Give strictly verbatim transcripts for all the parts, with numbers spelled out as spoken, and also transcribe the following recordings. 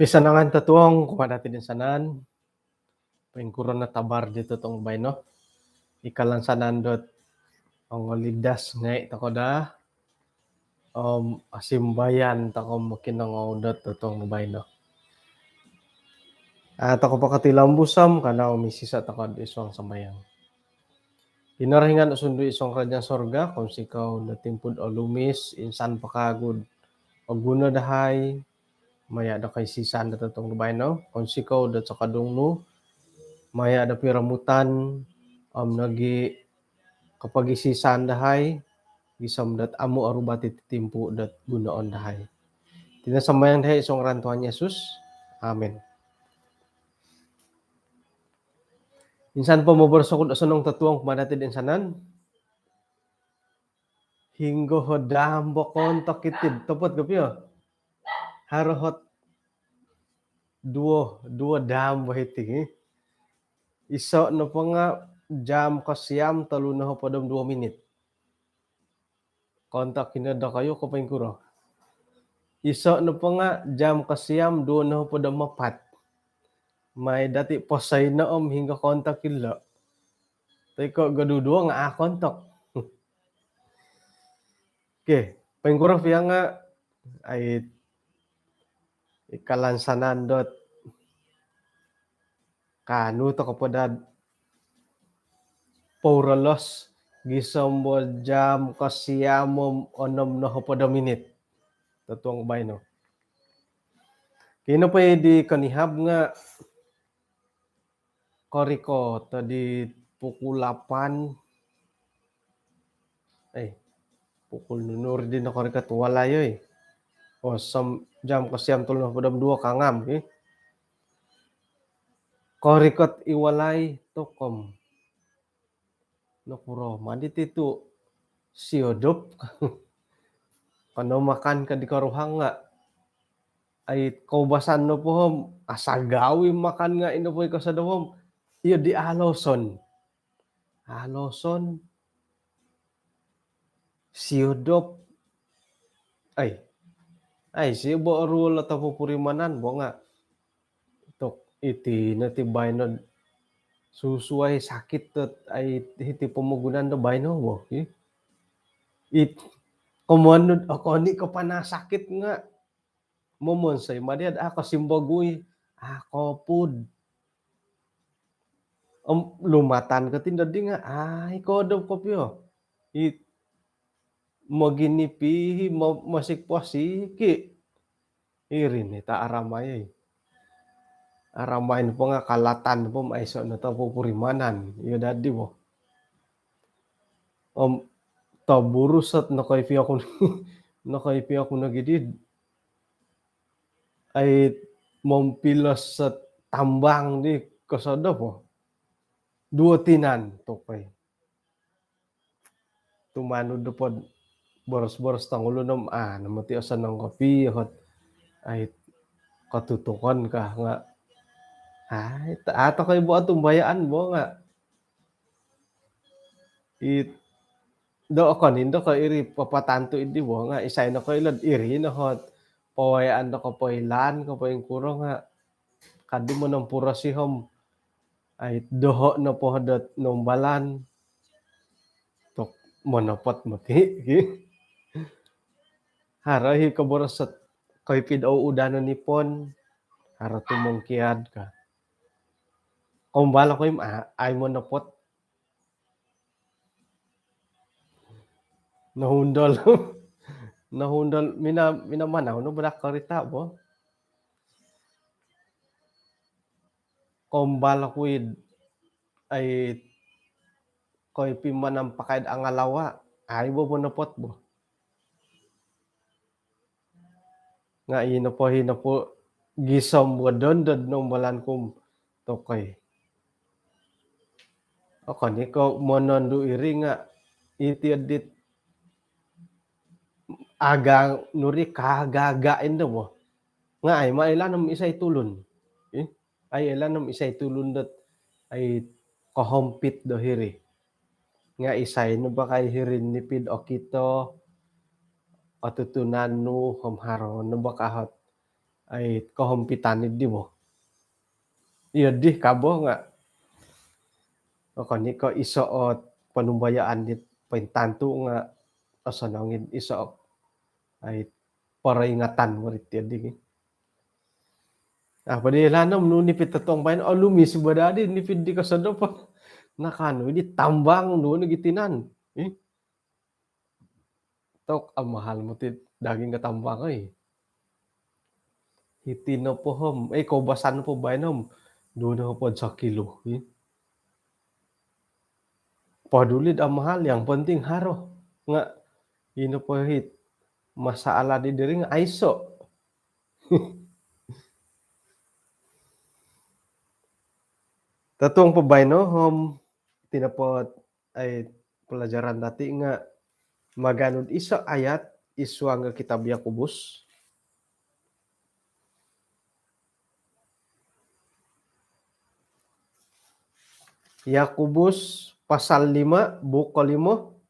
Pisanangan totuong kumaa dati toinsanan. Poingkuro no tabar di totuong baino? I kalansanan dot ongolidas ngai' toko daa om asimbayan toko mokinongou dot totuong baino. A' toko pokotilombus om kanou misisa' toko id suang sambayang. Kinorohingan osundu id suang karajaan sorga, kounsikou do timpu do olumis, insan po kawagu do oguno dahai maya' do koisisan do totuong do baino. Kounsikou do sokodung nu maya' do piromutan om nogi' kopogisisan dahai gisom dot amu' orubat iti timpu dot gunoon dahai. Iti no sambayang dahai id suang ngaran Tuhan Yesus. Amin. Insan po moboros oku do osonong totuong kumaa dati toinsanan. Hinggo ho daam bo kontok iti? Topot kopio. Haro hot duo, duo daam bo hiti. Iso' nopo nga' jam kosiam tolu nohopod om duo minit. Kontok ino dokoyu ko' poingkuro? Iso' nopo nga' jam kosiam duo nohopod om apat. Mai dati' posoino' om hinggo kontok ilo'. Toi ko' goduduo nga' a' kontok. Okey, poingkuro pia nga' ai i kalansanan dot kaanu toko po daa pourolos gisom bo jam kosiam om onom nohopod om minit totuong baino. Kino po i di konihab nga' korikot di pukul lapan. Eh, pukul nunu ri di nokorikot walai oi. Oh, jam kosiam tolu nohopod om duo kangam ki. Korikot i walai tokom. Nokuro mandi ti tu' siodop. Kanou makan ka di koruhang nga' ai koubasan nopo om asagawi makan nga' ino po i kosodop om iyo di aloson. Aloson, siodop. Ai, ai si bo oruol o topopurimanan bo nga' tok iti no ti baino susuai sakit dot ai hiti pomogunan do baino bo. It komoyon nu okon i' ko' panasakit nga' momonsoi madi ad a' kosimbogui, a' kopud. Om lumatan ko tindo di nga' ai kodop kopio. It moginipi i mo- mosik-posik i'. Iri ni ta aramai ai. Aramai nopo nga' kalatan nopo om aiso' no topopurimanan. Iyo dadi bo. Om toburus ot nokoipi oku nokoipi oku nogi di ai mompilos ot tambang di kosodop o. Duo tinan tokoi. Tumanud do pod boros-boros tongulun om a' no moti osonong kopio ot ai kotutukon ka nga' ai a' tokoi bo otumbayaan bo nga' i do okon indo ko' iri papatantu' iddi bo nga' isai no koilo do iri no ot pawayaan do kopoilaan ko' poingkuro nga' kaddi monompuros i' om ai doho' nopo dot noumbalan tok monopot moti ki. Haro i' koboros ot koipi do udanon i' pon haro tumongkiad ka. Koumbal oku i' ai monopot. Nohundol. Nohundol mina, minamanau no bo daa korita' bo. Koumbal oku i' ai koipi manampakai do angalawa' ai bo monopot bo. Nga' ino po, ino po gisom bo dondo noumbalan ku om tokoi. Okon i' ko' monondu' iri nga' iti o dit aga' nuri kagaga' indo bo. Nga' ai ma ilaan om isai tulun. Ih, ai ilaan om isai tulun dot ai kohompit do hiri. Nga' isai no bo kai hiri nipi'd okito, otutunan nu om haro no bo ka ot ai, kohompitan di bo. Iyo di kabo nga'. Okon i ko' iso' o ponumbayaan di pointantu nga' osonong id iso' o, ai, poringatan murid iyo di. Apa di lanom nu nipid totuong baino, olumis bo dadi nipid di kosodopon. Nakanu di tambang nu ni gi tinan. Ih. Tok amahal moti daging ka tambang ai. Hiti nopo hom, eh, koubasan nopo baino hom, duo nohopod sakilo, ih. Paduli do amahal, yang penting haro. Nga' ino po hit masalah di diri nga' aiso. Totuong po baino hom, iti nopo, ai, pelajaran dati nga' maganu do iso' ayat id suang do kitab Yakobus. Yakobus pasal lima, buuk kolimo.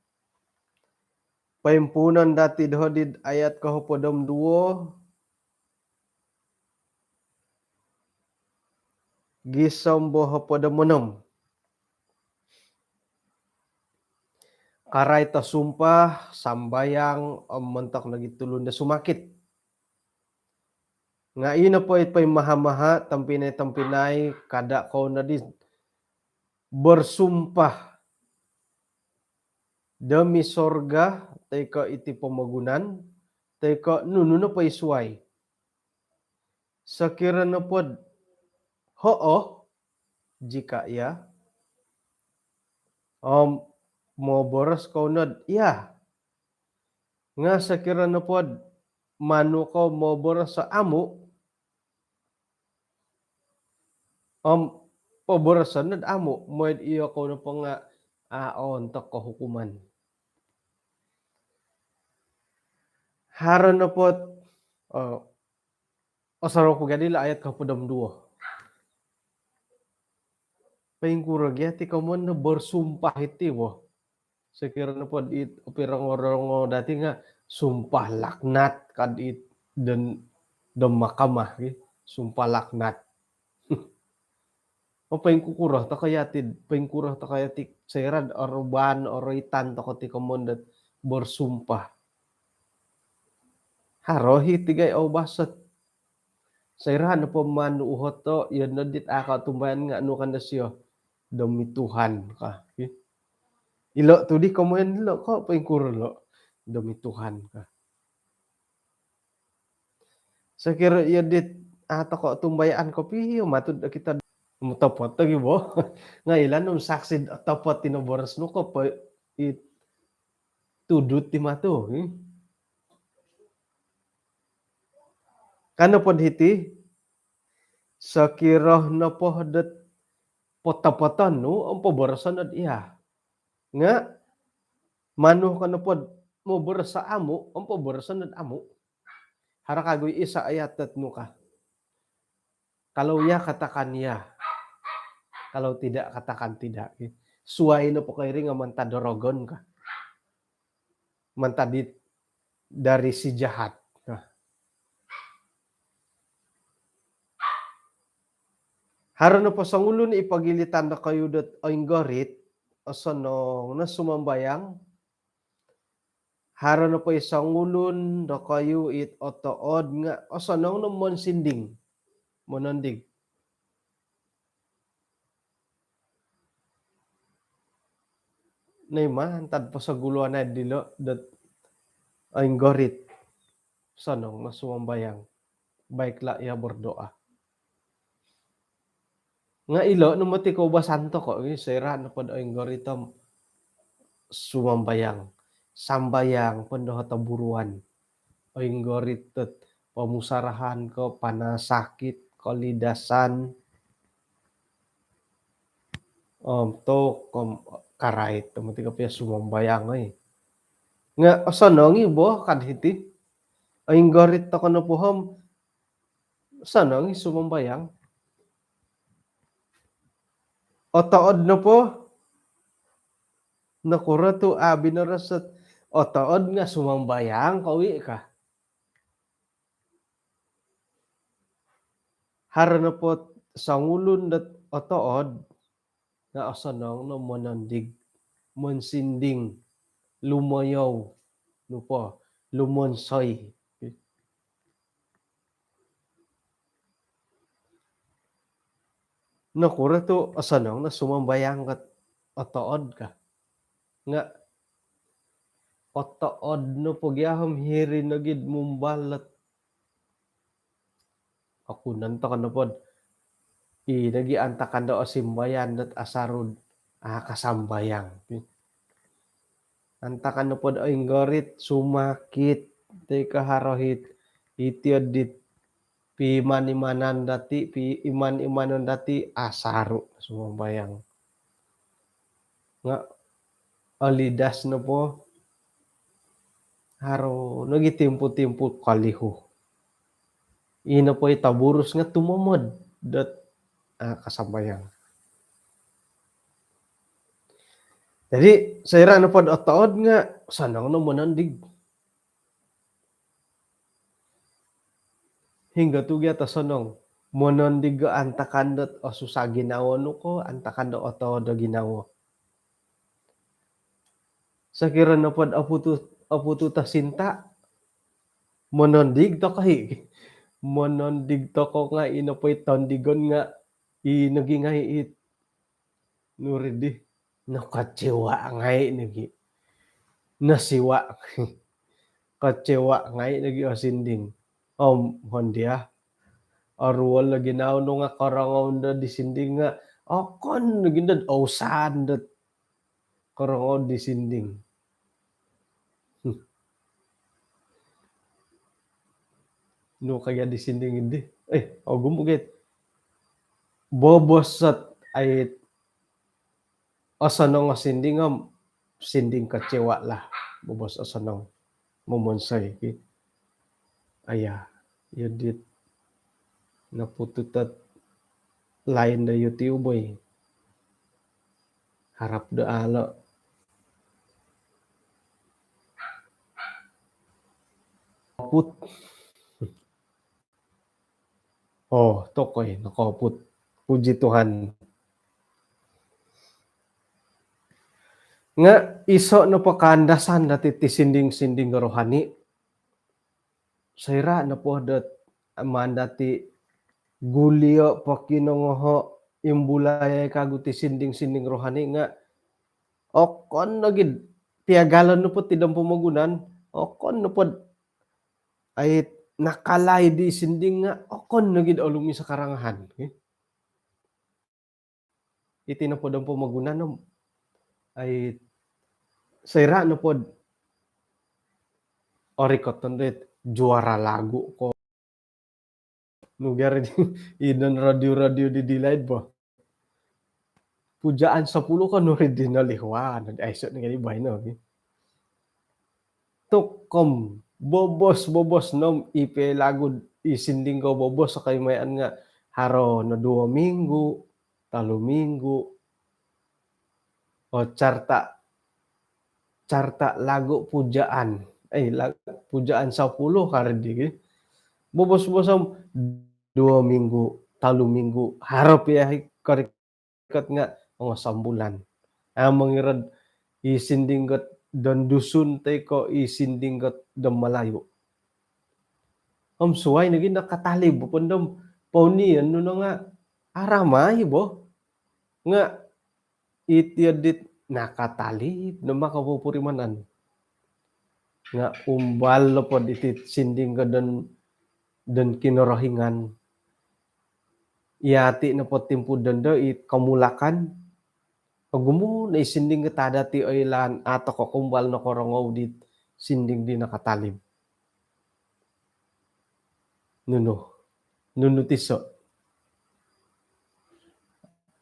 Poimpuunon dati do hodi'd ayat kohopod om duo gisom do hopod om onom. Karait do sumpah, sambayang om montok nogi tulun do sumakit. Nga' ino po it poimaha-maha, tompinai-tompinai, kada' kou nodi bersumpah demi sorga toi ko' iti pomogunan toi ko' nunu nopo i suai. Sokiro nopod hoo, jika iya, om moboros kou nod iya. Nga' sokiro nopod manu kou moboros do amu', om poboroson nod amu', moi'd iyokou nopo nga' a' oontok ko hukuman. Haro nopod, eh, osorou ku gia dilo ayat kohopod om duo. Poingkuro gia ti komoyon do bersumpah iti bo. Sokiro nopod it opirongo-rongo dati nga' sumpah laknat kad it don, don mahkamah, ki. Sumpah laknat. O, poingkukuro toko yati, poingkuro toko yati, soira'd orobaan, oroitan toko ti komoyon dot bersumpah. Haro hiti gai oubas ot. Soira' nopo manu uhoto', iyo nodit a' ko tumbayaan nga' nu kan disio, "Demi Tuhan," ka. Ilo' tu di komoyon ilo' ko, poingkuro ilo', "Demi Tuhan," ka. Sokiro iyo dit a' toko tumbayaan kopio, matud do kito, otopot lagi bo. Nga' ilaan om saksi otopot ino boros nu ko po it tudut di matu, hmm. Ka nopod hiti, sokiro nopo dot potopoton nu, om poboroson nod iya. Nga' manu ko nopod moboros amu', om poboroson nod amu'. Haro kagu i iso ayat dot nu ka. Kalau ya, katakan ya. Kalau tidak, katakan tidak. Suai nopo ko iri nga' mantad do rogon ka. Mantad dit dari si jahat. Nah. Haro nopo songulun i pogilitan dokoyu dot oinggorit, osonong no sumambayang. Haro nopo i songulun dokoyu it otood nga' osonong no monsinding, monondig. Nai mantad po soguluanai dilo dot oinggorit, osonong no sumambayang. Baiklah ia berdoa. Nga' ilo no moti koubasan toko, soira' nopod oinggorit om sumambayang. Sambayang po ndo hot toburuan. Oinggorit dot pomusarahan ko, panasakit, kolidasan. Om tok, om karait, om moti kopio sumambayang, oi. Nga' osonong i bo kad hiti. Oinggorit toko nopo om, osonong i sumambayang. Otood nopo, nokuro tu a' binoros ot otood nga' sumambayang kou i ka. Haro nopo songulun dot otood nga osonong no monondig, monsinding, lumoyou, nopo, lumonsoi. Nokuro tu osonong no sumambayang dot otood ka? Nga otood nopo gia om hiri nogi do mumbal dot, oku nontok nopo do i nogi antakan do osimbayan dot asaru do a kasambayang. Antakan nopo do oinggorit, sumakit, toi ko haro it, iti o dit piiman-imanan dati, piiman-imanon dati, asaru sumambayang. Nga olidas nopo, haro nogi timpu-timpu kolihu. Ino po i toburus nga tumomod dot a kasambayang. Jadi soira nopo do otood nga osonong no monondig. Hinggo tu gia tosonong, monondig antakan dot osusa ginawo nu ko antakan dot otood o ginawo? Sokiro nopo do oputu, oputus o sinta, monondig toko i. Monondig toko nga ino po i tondigon nga i nogi ngai it, nu ri di, nokociwa ngai nogi. Nosiwa. Kociwa ngai nogi osinding. Om hondia, oruol nogi nau nu nga korongou ndo di sinding nga okon nogi ndo ousan dot korongou di sinding. Nu ka gia di sinding di? Eh, ogumu gia. Bobos dot ai osonong o sinding om sinding kociwa lah. Bobos osonong, momonsoi ki. Aya, iyo dit noputus o line do YouTube, boy. Harap doa lo. Put. Oh, tokoi, nokoput. Puji Tuhan. Nga iso nopo kaandasan dati ti sinding-sinding rohani. Soira nopo dot maan dati gulio, pokinongoho, imbulayai kagu ti sinding-sinding rohani nga okon nogi do piagalon nopo ti dom pomogunan, okon nopo do ai nakalai di sinding nga okon nogi do olumis o karangahan. Iti nopo dom pomogunan om ai soira nopo do orikoton dit juara lagu ko. Nu gia ri di, i don radio-radio di, di laid bo. Pujaan sepuluh ko nu ri di nolihuan, aiso nogi di baino gi. Tukom bobos-bobos nom i po lagu, i sinding ko bobos, sokoimayaan nga haro no duo minggu, tolu minggu. Oh, carta, carta lagu pujaan. Eh, la-, pujaan sepuluh ka ri di gi. Bobos-bobos om duo minggu, tolu minggu, haro pia i korikot nga ongo sombulan. Ah, mongirad i sinding got don Dusun toi ko i sinding got don Malayu. Om suai nogi nakatalib po dom pouni anu no nga aramai bo. Nga iti dit nakatalib no maka popurimanan. Nga umbal nopo diti sinding ko don, don Kinorohingan. Iyati nopo timpu dondo it komulakan. Ogumu no i sinding ko tada ti oilaan, ato ko kumbal no korongou dit sinding di nakatalib. Nunu. Nunu tiso.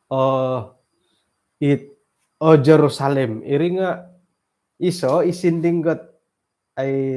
Oh, it, oh, Jerusalem. Iri nga iso i sinding got ai